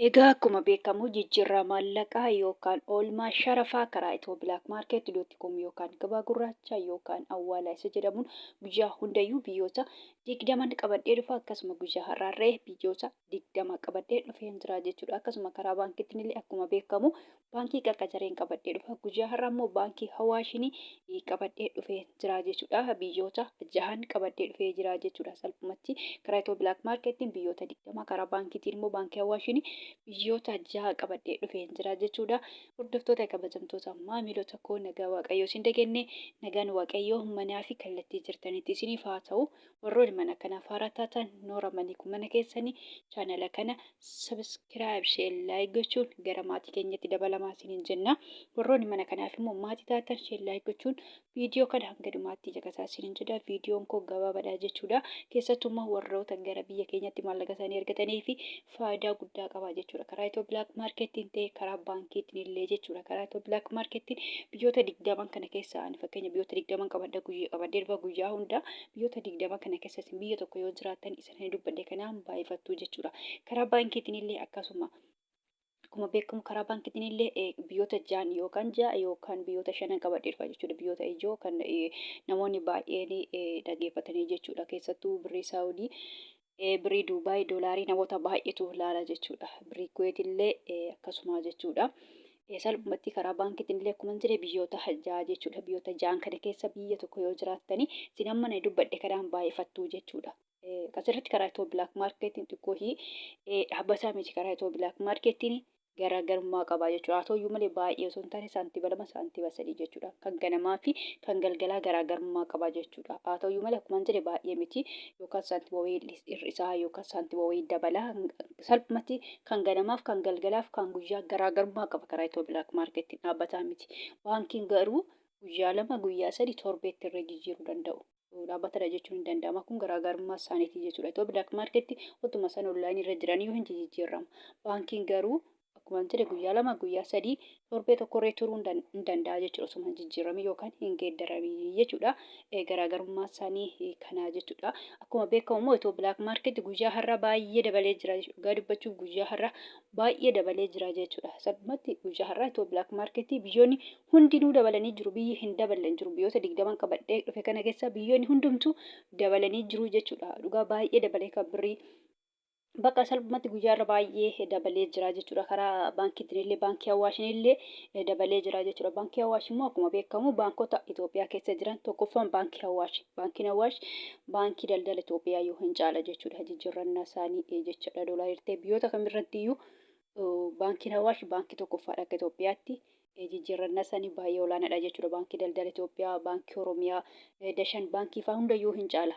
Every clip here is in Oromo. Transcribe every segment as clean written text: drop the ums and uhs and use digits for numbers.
Egaa akkuma beekamu jijjiirraa maallaqaa yookaan oolmaa sharafaa karaa Ethio Black Market dot com yookaan gabaa gurraacha yookaan awwaalaa isa jedhamuun guyyaa hundayyuu biyyoota 20n qabadhee dhufa. Akkasuma guyyaa har'aarree biyyoota 20 qabadhee dhufeen jira jechuudha. Akkasuma karaa baankiitiin illee akkuma beekamu Baankii Qaqqacareen qabadhee dhufa. Guyyaa har'aa immoo Baankii Hawaashinii qabadhee dhufee jira jechuudha. Biyyoota jahan qabadhee dhufee jira jechuudha. Salphumatti karaa Itiyoo Bilaak Maarkeettiin biyyoota 20, karaa baankiitiin immoo Baankii Hawaashinii biyyoota jaha qabadhee dhufee jira jechuudha. Hordoftoota kabajamtoota maamiloota koo, nagaa Waaqayyoo isin dagenne, nagaan Waaqayyoo manaa fi kallattii jirtanitti isiniif haa ta'u. Warroonni mana kanaaf haaraa taatan, noora manii kun mana keessanii, chaanala kana subscribe, share, like gochuun gara maatii keenyatti dabalamaa isiniin jenna. Warroonni mana kanaaf immoo maatii taatan, share, like gochuun viidiyoo kana hanga dhumaatti caqasaa isiniin jedha. Viidiyoon koo gabaabaadha jechuudha. Keessattuu immoo warroota gara biyya keenyatti maallaqa isaanii argatanii fi faayidaa guddaa qaba jechuudha. Karaa Itiyoo Black Marketiin ta'e karaa baankiitiin illee jechuudha. Karaa Itiyoo Black Marketiin biyyoota 20 kana keessa, ani fakkeenya biyyoota 20 qabadha guyyaa qabadhee dhufa guyyaa hunda. Biyyoota 20 kana keessa isin biyya tokko yoo jiraattan, isa ani dubbadhe kanaan baay'ifattu jechuudha. Karaa baankiitiin illee akkasuma. Akkuma beekamu karaa baankiitiin illee biyyoota ja'an yookaan ja'a yookaan biyyoota shanan qabadhee dhufa jechuudha. Biyyoota ijoo kan namoonni baay'een dhaggeeffatanii jechuudha. Keessattuu birrii Saawudii, birrii Duubaay, doolaarii namoota baay'eetu laala jechuudha. Birrii Kuweet illee akkasuma jechuudha. Salphumatti karaa baankiitiin illee akkuma jedhe biyyoota ja'a jechuudha. Biyyoota ja'an kana keessa biyya tokko yoo jiraattanii, isin amma ani dubbadhe kanaan baay'ifattu jechuudha. Asirratti karaa Itiyoo Black Marketiin xiqqoo dhaabbataa miti. Karaa Itiyoo Black Marketiin garaagarummaa qaba jechuudha. Haa ta'uyyuu malee baay'ee osoo hin taane saantiba 2, saantiba 3 jechuudha. Kan ganamaa fi kan galgalaa garaagarummaa qaba jechuudha. Haa ta'uyyuu malee akkuma jedhe baay'ee miti, yookaan saantiba wayii hir'isaa yookaan saantiba wayii dabalaa. Salphumatti kan ganamaaf, kan galgalaaf, kan guyyaa garaagarummaa qaba karaa Itiyoo Black Marketiin, dhaabbataa miti. Baankiin garuu guyyaa 2, guyyaa 3, torbeetti irra jijjiiruu danda'u. Dhaabbatadha jechuun hin danda'ama. Kun garaagarummaa isaaniiti jechuudha. Itoo Black Market utuma isaan online irra jiran iyyuu hin jijjiirama. Baankiin garuu akkuma jedhe guyyaa 2, guyyaa 3, torbee tokkorree turuu hin danda'a jechuudha. Osuma hin jijjiiramin yookaan hin geeddaramin jechuudha. Garaagarummaa isaanii kanaa jechuudha. Akkuma beekamu immoo Itoo Black Market guyyaa har'aa baay'ee dabalee jira jechuudha. Dhugaa dubbachuuf guyyaa har'aa baay'ee dabalee jira jechuudha. Salphumatti guyyaa har'aa Itoo Black Market biyyoonni hundinuu dabalanii jiru. Biyyi hin daballe hin jiru. Biyyoota 20n qabadhee dhufe kana keessa biyyoonni hundumtuu dabalanii jiru jechuudha. Dhugaa baay'ee dabalee kan birrii bakka salphumatti guyyaa irra baay'ee dabalee jira jechuudha. Karaa baankiitiin illee, baankii Awaashin illee dabalee jira jechuudha. Baankii Awaash immoo akkuma beekamu baankota Itoophiyaa keessa jiran tokkoffaan baankii Awaash. Baankiin Awaash baankii daldala Itoophiyaa yoo hin caala jechuudha. Jijjiirrannaa isaanii jechuudha. Doolaarii ta'e biyyoota kamirratti iyyuu baankiin Awaash baankii tokkoffaadha akka Itoophiyaatti. Jijjiirrannaa isaanii baay'ee olaanaadha jechuudha. Baankii Daldala Itoophiyaa, Baankii Oromiyaa, Dashan Baankii fa'aa hundayyuu hin caala.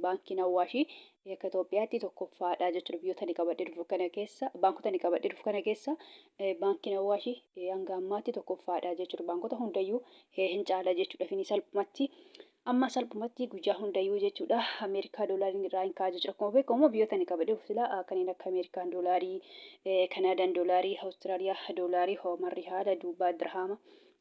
Baankiin Awaashii akka Itoophiyaatti tokkoffaadha jechuudha. Biyyoota ani qabadhee dhufu kana keessa, baankota ani qabadhee dhufu kana keessa baankiin Awaashii hanga ammaatti tokkoffaadha jechuudha. Baankota hundayyuu hin caala jechuudha. Inni salphumatti Amma salphumatti guyyaa hundayyuu jechuudha Ameerikaa doolaariin irraa hin ka'a jechuudha. Akkuma beekamu biyyoota ani qabadhe silaa kanneen akka Ameerikaan doolaarii, Kanaadaan doolaarii, Awustiraaliyaa doolaarii, Hoomar rihaala, Duubaa dirhaama,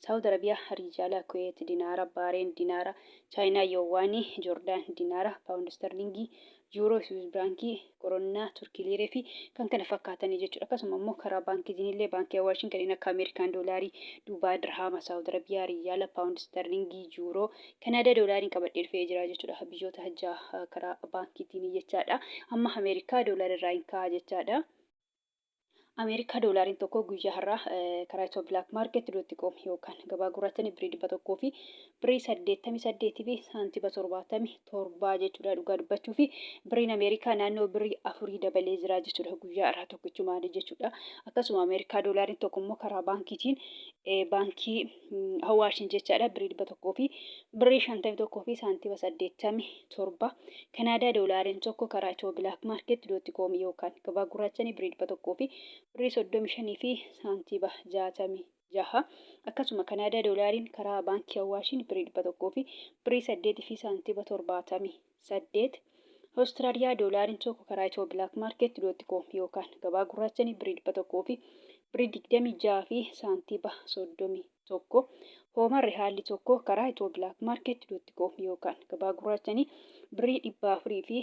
Saawud Arabiyaa riijaala, Kuweet dinaara, Baareen dinaara, Chaayinaa yoowaanii, Joordaan dinaara, Paawundi sterlingii, Yuuroo, Siwiis Biraankii, Koronnaa, Turkii Liiree fi kan kana fakkaatanii jechuudha. Akkasuma immoo karaa baankiitiin illee baankii Awaashiin kanneen akka Ameerikaan Doolaarii, Duubaa Dirhaama, Saawud Arabiyaa Riyaala, Paawundi Sterlingii, Yuuroo, Kanaadaa Doolaariin qabadhee dhufee jira jechuudha. Biyyoota jaha karaa baankiitiin jechaadha. Amma Ameerikaa Doolaara irraa hin ka'a jechaadha. Ameerikaa doolaariin tokko guyyaa har'aa karaa Itiyoo Black Market dot com yookaan gabaa gurraachanii birrii 100 fi birrii 88 fi saantiba 77 jechuudha. Dhugaa dubbachuu fi birriin Ameerikaa naannoo birrii afurii dabalee jira jechuudha, guyyaa har'aa tokkichumaanii jechuudha. Akkasuma Ameerikaa doolaariin tokko immoo karaa baankiitiin, baankii Hawaashin jechaadha, birrii 100 fi birrii 51 fi saantiba 87. Kanaadaa doolaariin tokko karaa Itiyoo Black Market dot com yookaan gabaa gurraachanii birrii 100 fi birrii 35 fi saantiba 66. Akkasuma Kanaadaa doolaariin karaa baankii Awaashiin birrii 100 fi birrii 8 fi saantiba 78. Awustiraaliyaa doolaariin tokko karaa Itiyoo Black Market dot com yookaan gabaa gurraachanii birrii 100 fi birrii 26 fi saantiba 37. 1. Hoomar Rihaalli tokko karaa ethioblkmarket.com yookaan gabaa gurraachanii birrii 400 fi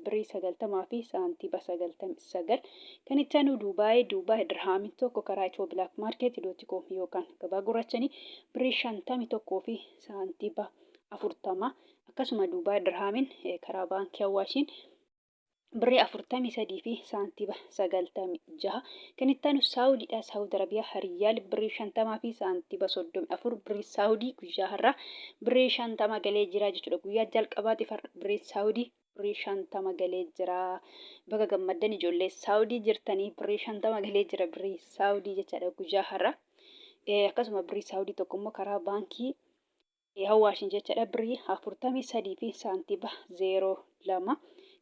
birrii 90 fi saantiiba 99. Kan itti aanu Duubaay, Duubaay Dirhaamiin tokko karaa ethioblkmarket.com yookaan gabaa gurraachanii birrii 51 fi saantiiba 40. Akkasuma Duubaay Dirhaamiin karaa baankii Awwaashiin birrii 43 fi saantiba 96. Kan itti aanu Saawudiidha. Saawud Arabiyaa Riyaal birrii 50 fi saantiba 34. Birrii Saawudii guyyaa har'aa birrii 50 galee jira jechuudha. Guyyaa jalqabaatiif har'a birrii Saawudii birrii 50 galee jira. Baga gammaddan ijoollee Saawudii jirtanii, birrii 50 galee jira birrii Saawudii jechaadha guyyaa har'aa. Akkasuma birrii Saawudii tokko immoo karaa baankii Hawaashin jechaadha birrii 43 fi saantiba 02.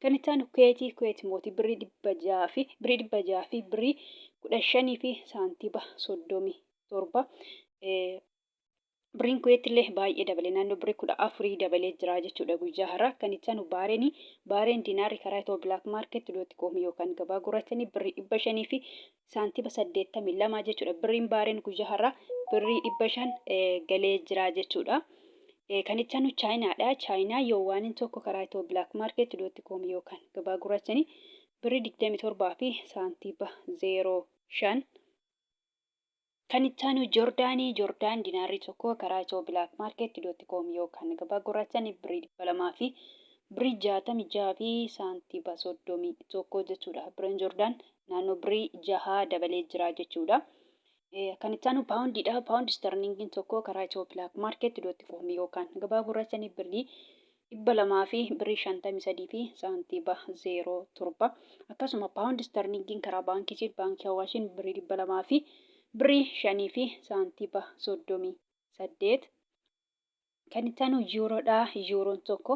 Kan itti aanu Kuweetii, Kuweet mootii birrii 600 fi birrii 600 fi birrii 15 fi saantiba 37. Birriin Kuweet illee baay'ee dabale, naannoo birrii 14 dabalee jira jechuudha guyyaa har'aa. Kan itti aanu Baareenii, Baareen dinaarri karaa itoo black market dot com yookaan gabaa gurraachanii birrii 500 fi saantiba 82 jechuudha. Birriin Baareen guyyaa har'aa birrii 500 galee jira jechuudha. Kan itti aanu Chaayinaadha. Chaayinaa yoowwaaniin tokko karaa itoo black market dot com yookaan gabaa gurraachanii birrii 27 fi saantiba 05. Kan itti aanu Joordaanii, Joordaan dinaarri tokko karaa itoo black market dot com yookaan gabaa gurraachanii birrii 200 fi birrii 66 fi saantiba 31 jechuudha. Birriin Joordaan naannoo birrii jahaa dabalee jira jechuudha. Kan itti aanu paawundiidha. Paawundi sterlingiin tokko karaa itoo black market dot com yookaan gabaa gurraachanii birrii 200 fi birrii 53 fi saantiba 07. Akkasuma paawundi sterlingiin karaa baankiitiin, baankii Hawaashiin birrii 200 fi birrii 5 fi saantiba 38. Kan itti aanu yuuroodha. Yuuroon tokko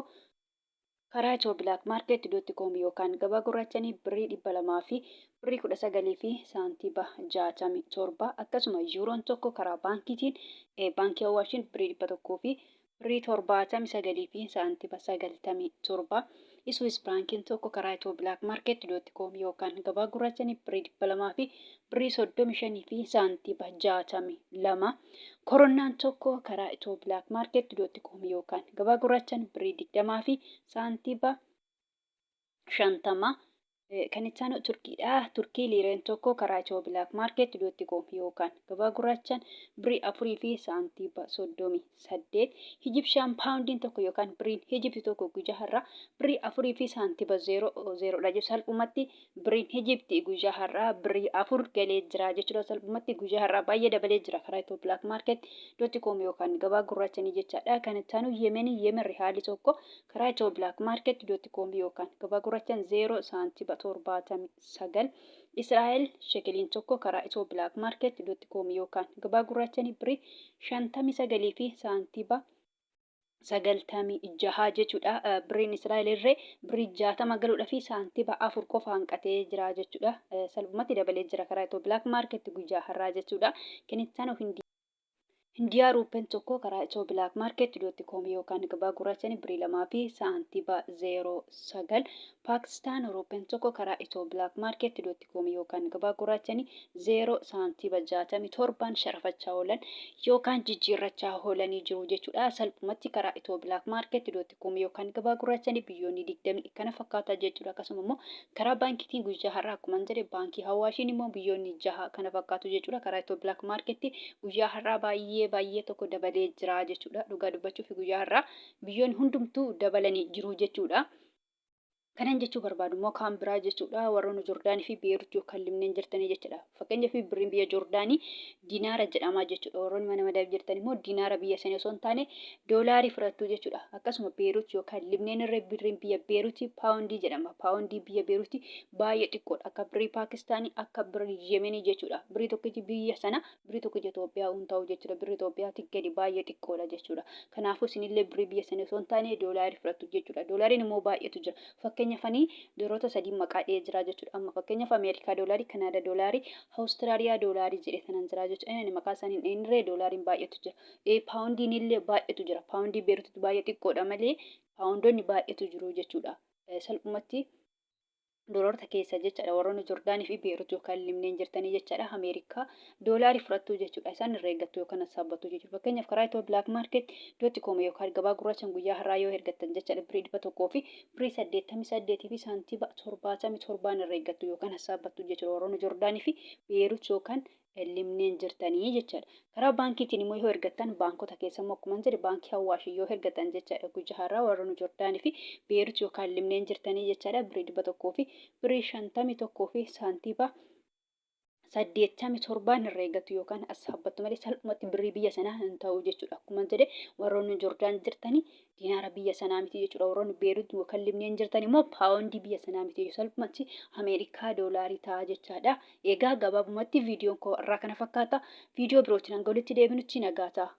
karaa itoo black market dot com yookaan gabaa gurraachanii birrii 200 fi birrii 19 fi saantiba 67. Akkasuma yuuroon tokko karaa baankiitiin, baankii Hawaashiin birrii 100 fi birrii 79 fi saantiba 97. Swiss firaankiin tokko karaa itoo black market dot com yookaan gabaa gurraachanii birrii 200 fi birrii 35 fi saantiba 62. Koronnaan tokko karaa itoo black market dot com yookaan gabaa gurraachan birrii 20 fi saantiba 50. Kan itti aanu Turkiidha. Turkii liireen tokko karaa itoo black market dot com yookaan gabaa gurraachaan birrii 4 fi saantiba 38. Ijipshaan paawundiin tokko yookaan birriin Ijipti tokko guyyaa har'aa birrii 4 fi saantiba 0 0dha jechuudha. Salphumatti birriin Ijipti guyyaa har'aa birrii 4 galee jira jechuudha. Salphumatti guyyaa har'aa baay'ee dabalee jira karaa itoo black market dot com yookaan gabaa gurraachanii jechaadha. Kan itti aanu Yemenii, Yemen rihaalii tokko karaa itoo black market dot com yookaan gabaa gurraachaan 0 saantiba 79. Israa'el shekeliin tokko karaa itoo black market dot com yookaan gabaa gurraachanii birrii 59 fi saantiba 96 jechuudha. Birriin Israa'el irree birrii 60 galuudha fi saantiba 4 qofa hanqatee jira jechuudha. Salphumatti dabalee jira karaa itoo black market guyyaa har'aa jechuudha. Kan itti aanu Hindii. Hindiyaa ruuppeen tokko karaa itoo black market dot com yookaan gabaa gurraachanii birrii 2 fi saantiba 09. Paakistaan ruuppeen tokko karaa itoo black market dot com yookaan gabaa gurraachanii 0 saantiba 67 sharafachaa oolan yookaan jijjiirrachaa oolanii jiru jechuudha. Salphumatti karaa itoo black market dot com yookaan gabaa gurraachanii biyyoonni 20 kana fakkaata jechuudha. Akkasuma immoo karaa baankiitiin guyyaa har'aa akkuma jedhe baankii Hawaashiin immoo biyyoonni jaha kana fakkaatu jechuudha. Karaa itoo black market guyyaa har'aa baay'ee baay'ee tokko dabalee jira jechuudha. Dhugaa dubbachuuf guyyaa har'aa biyyoonni hundumtuu dabalanii jiru jechuudha. Kanan jechuu barbaadu immoo kaan biraa jechuudha, warroonni Joordaanii fi Beerut yookaan Libneen jirtanii jechuudha. Fakkeenyaaf birriin biyya Joordaanii dinaara jedhama jechuudha. Warroonni mana madabii jirtan immoo dinaara biyya sanii osoo hin taane doolaarii fudhattu jechuudha. Akkasuma Beerut yookaan Libneen irra birriin biyya Beeruti paawundii jedhama. Paawundii biyya Beeruti baay'ee xiqqoodha. Akka birrii Paakistaanii, akka birrii Yemenii jechuudha. Birrii tokkichi biyya sana birrii tokkicha Itoophiyaa hin ta'u jechuudha. Birrii Itoophiyaatti gadi baay'ee xiqqoodha jechuudha. Kanaafuu isinillee birrii biyya sanii osoo hin taane doolaarii fudhattu jechuudha. Doolaariin immoo baay'eetu jira. Fakkeenyaaf ani dooloota sadii maqaa dhahee jira jechuudha. Amma fakkeenyaaf Ameerikaa doolaarii, Kanaadaa doolaarii, Awustiraaliyaa doolaarii jedhee sanan jira jechuudha. Inni maqaa isaanii hin dhahine doolaariin baay'eetu jira. Paawundiin illee baay'eetu jira. Paawundii Beeruutitti baay'ee xiqqoodha malee paawundoonni baay'eetu jiru jechuudha. Salphumatti Doolaarota keessa jechaadha warroonni Jordaanii fi Beerut yookaan Limneen jirtanii jechaadha Ameerikaa doolaarii fudhattuu jechuudha isaan irra eeggattu yookaan sassaabbattu jechuudha. Fakkeenyaaf karaa itoo black market dot com yookaan gabaa gurraachaan guyyaa har'aa yoo ergattan jechaadha birrii 100 fi birrii 88 fi saantiba 77n irra eeggattu yookaan sassaabbattu jechuudha warroonni Jordaanii fi Beerut yookaan Limneen jirtanii jechaadha. Karaa baankiitiin immoo yoo ergattan baankota keessa immoo akkuma jedhe baankii Hawaashii yoo ergattan jechaadha guyyaa har'aa warroonni Jordaanii fi Beerut yookaan Limneen jirtanii jechaadha birrii 100 fi birrii 51 fi saantiiba 87n irra eeggattu yookaan assaabbattu malee salphumatti birrii biyya sanaa hin ta'u jechuudha. Akkuma jedhe warroonni Jordaan jirtanii dinaara biyya sanaa miti jechuudha. Warroonni Beerut yookaan Libneen jirtan immoo paawondii biyya sanaa miti jechuudha. Salphumatti Ameerikaa doolaarii ta'a jechaadha. Egaa gabaabumatti viidiyoon koo irraa kana fakkaata. Viidiyoo birootiin hanga walitti deebinutti nagaa ta'a.